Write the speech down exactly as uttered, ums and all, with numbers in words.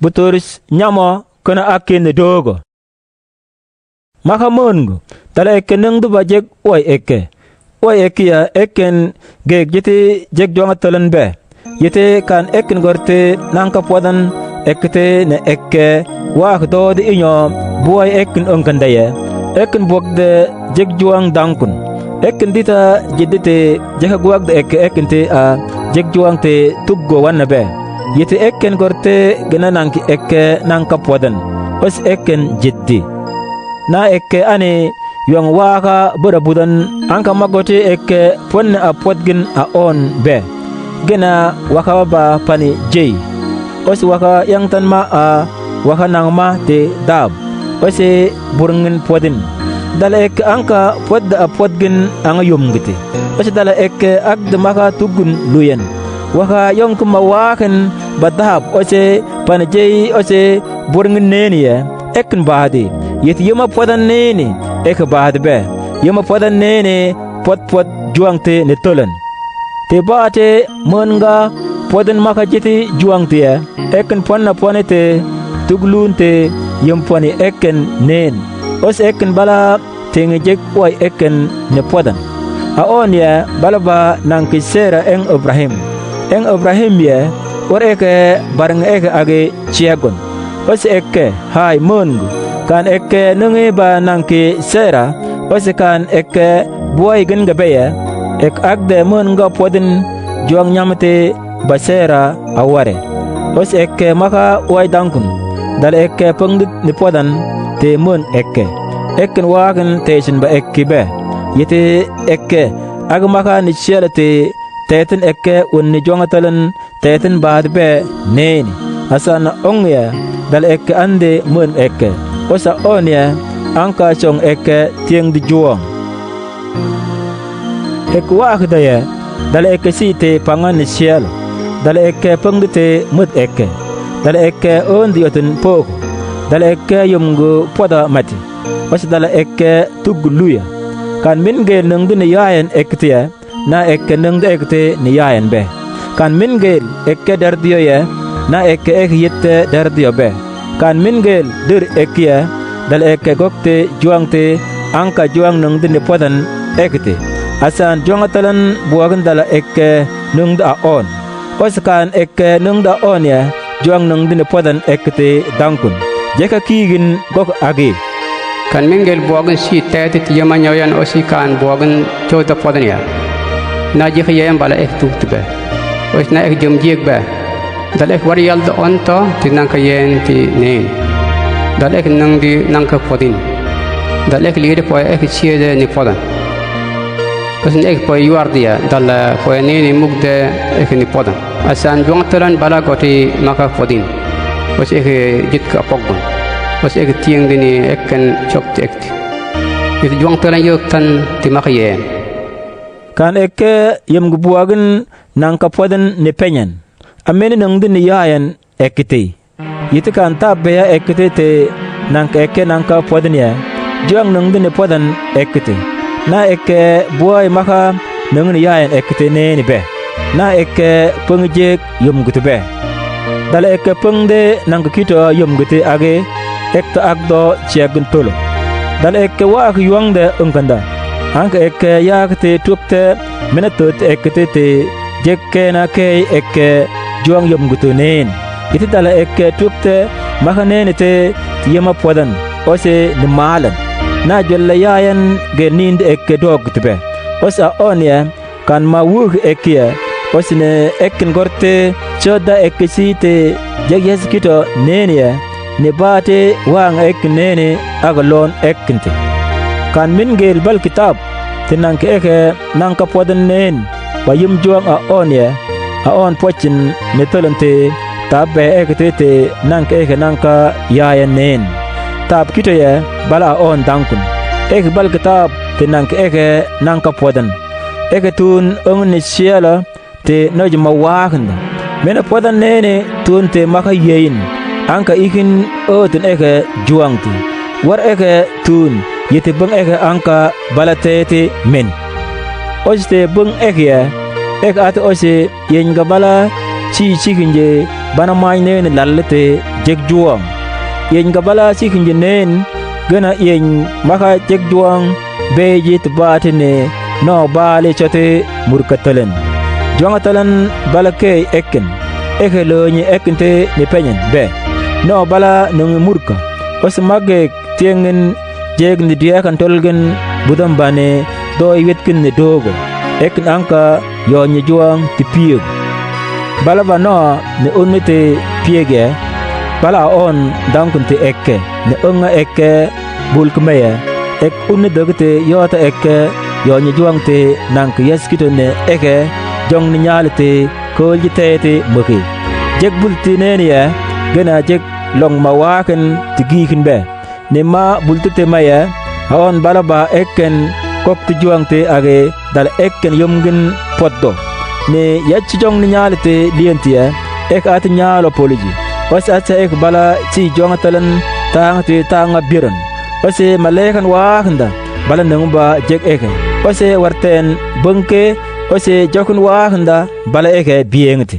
Buturs ñamo kene akinde dugo. Maka möngu, dala ekke nöngdüba jek way ekke. Way ekkiya ekken gek jiti jek juaŋ tölän be. Yiti kan ekken gorti naŋka puɔtdan ekkiti ne ekke waak doodi iñoo buway ekken öŋkändaye. Ekken buɔkde jek juaŋ daŋkun. Ekken dita jidditi jek guwakde ekke ekken ti a jek juaŋ ti tuggo wanna be. Yiti ekken gorti gina naŋki ekke naŋka puɔtdan. Ösi ekken jiddi. Na ekke ani yuaŋ waaka bura budan aŋka magoti ekke puɔnni a puɔtgin a oon be. Gina waka ba pani jey. Ösi waka yaŋtan ma a waka naŋ ma ti dahab. Ösi burŋin puɔtdin. Dala ekke aŋka puɔtda a puɔtgin aŋa yumgiti. Ösi dala ekke akdi maka tuggun luyen. Waka yoŋki ma waakin ba dahab ösi pani jey ösi burŋin neeniye. Ekken baadi, yiti yema puɔtdan neeni, ekke baadi be, yema puɔtdan neeni, puɔt puɔt juaŋ ti ni tölän. Ti baati mönga puɔtdan maka jiti juaŋ tiye, ekken puɔnna puɔni ti, tug luun ti, yem puɔni ekken neen. Ösi ekken bala tiŋi jek way ekken ni puɔtdan. A oon ye bala ba naŋki Sera eŋ Ibrahim. Eŋ Ibrahim ye, wär ekke barŋi ekke agi cieggun. Ösi ekke, hay möngu. Kan ekke nöŋi ba naŋki Sera, ösi kan ekke buway gin ga beye, ek akde mönga puɔtdin juaŋ ñamti ba Sera a ware. Ösi ekke maka way daŋkun, dala ekke päŋdi ni puɔtdan ti mön ekke. Ekken waakin tesin ba ekki be. Yiti ekke, agi maka ni cielɔ ti tetin ekke wunni juaŋ tölän tetin baadi be neeni. Asan oŋ ye, dala ekke andi mön ekke. Ösa oon ye, aŋka coŋ ekke tieŋdi juɔŋ. Ek waakida ye, dala ekke sii ti paŋa ni cielɔ, dala ekke päŋdi ti mät ekke, dala ekke ööndi yotin pööku, dala ekke yumgu puɔda mati, ösi dala ekke tuggu luya. Kan min gel nöŋdi ni yayen ekkiti ye, na ekke nöŋdi ekkiti ni yayen be. Kan min gel ekke derdiyo ye, na ekke ek yitte derdiyo be. Kan min gel dür ekki ye, dala ekke gokti juaŋti aŋka juaŋ nöŋdi ni puɔtdan ekkiti. Asan juaŋ tölän buɔgin dala ekke nöŋdi a oon. Ösi kan ekke nöŋdi a oon ye, juaŋ nöŋdi ni puɔtdan ekkiti daŋkun. Jek kiigin gok agi. Kan min gel buɔgin sii teti ti yema ñoyan ösi kan buɔgin cowda puɔtdan ya. Na jek yeyan bala ek tugti be. Ösi na ek jum jiek be. Dala ek war yalda oon to ti naŋka yeen ti neen. Dala ek nöŋdi naŋka puɔtdin. Dala ek lidi poy ek ciede ni puɔtdan. Ösi na ek poy yuardiya dala poy neeni mukde ek ni puɔtdan. Asan juaŋ tölän bala goti maka puɔtdin. Ösi ek jitki a poggun. Ösi ek tieŋdi ni ekken cokti ekti. Yiti juaŋ tölän yöktan ti maka yeen. Kan ekke yumgu buɔgin naŋka puɔtdan ni peñen. A meni nöŋdi ni yayen ekkiti. Yiti kan taap beya ekkiti ti naŋka ekke naŋka puɔtdan ye, juaŋ nöŋdi ni puɔtdan ekkiti. Na ekke buway maka nöŋi ni yayen ekkiti neeni be. Na ekke päŋi jiek yumguti be. Dala ekke päŋdi naŋka kito yumguti agi, ekto akdo ciegin tolo. Dala ekke waak yuaŋde öŋkända. Aŋka ekke yaakiti tukte mene tötti ekkiti ti jek kena key ekke juaŋ yumgutu neen. Yiti dala ekke tukte maka neeni ti ti yema puɔtdan, ösi ni malan. Na juelle yayan gel niindi ekke doogiti be. Ösi a oon ye, kan ma wuuki ekki ye, ösi ni ekken gorti cöödda ekke sii ti jek yesi kito neeni ye, ni baati waaŋa ekken neeni ake loon ekkinti. Kan min gel balki taap ti naŋki eke naŋka puɔtdan neen ba yum juaŋ a oon ye, a oon puɔcin ni tölän ti taap be ekkiti ti naŋki eke naŋka yayan neen. Taap kito ye bala a oon daŋkun. Eke balki taap ti naŋki eke naŋka puɔtdan. Eke tuun öŋ ni cielɔ ti nöj ma waakunda. Mene puɔtdan neeni tuun ti maka yeyin. Aŋka ikin öötun eke juaŋti. War eke tuun yiti bäŋ eke aŋka bala teti men. Ösi ti bäŋ eke ye, eke ati ösi yenyga bala cii cikinje bana mañ neni lalliti jek juwañ. Ieny ga bala sikinji neen gena ieny maka jek juwañ beyji ti bati ni no bali coti murka telen. Juwañ telen bala key ekin, eke loñi ekin ti ni peñen be. No bala nungi murka. Osi magek tiengin jek ni diakan tolgin budan bani doy wetkin ni dogo. Ekin anka yoñi juwañ ti piegu. Bala ba no ni unni ti piege. Bala a on dankun ti eke ni unga eke bulk meye. Ek unni dogiti yota eke yoñi juwañ ti nank yeskito ni eke joñ ni ñaliti kolji teti muki. Jek bulti neni ye gena jek loñ ma wakin ti gikin be. Ni ma bultiti maye, a on bala ba eken kokti juwañti agi dala eken yumgin potdo. Ni yachi joñ ni ñaliti lienti ye, ek ati ñalo poliji. Osi ati ek bala si juwañ telen tañti taña biron. Osi ma lekan wakinda bala nungu ba jek eke. Osi warten bunke, osi jokun wakinda bala eke bieñti.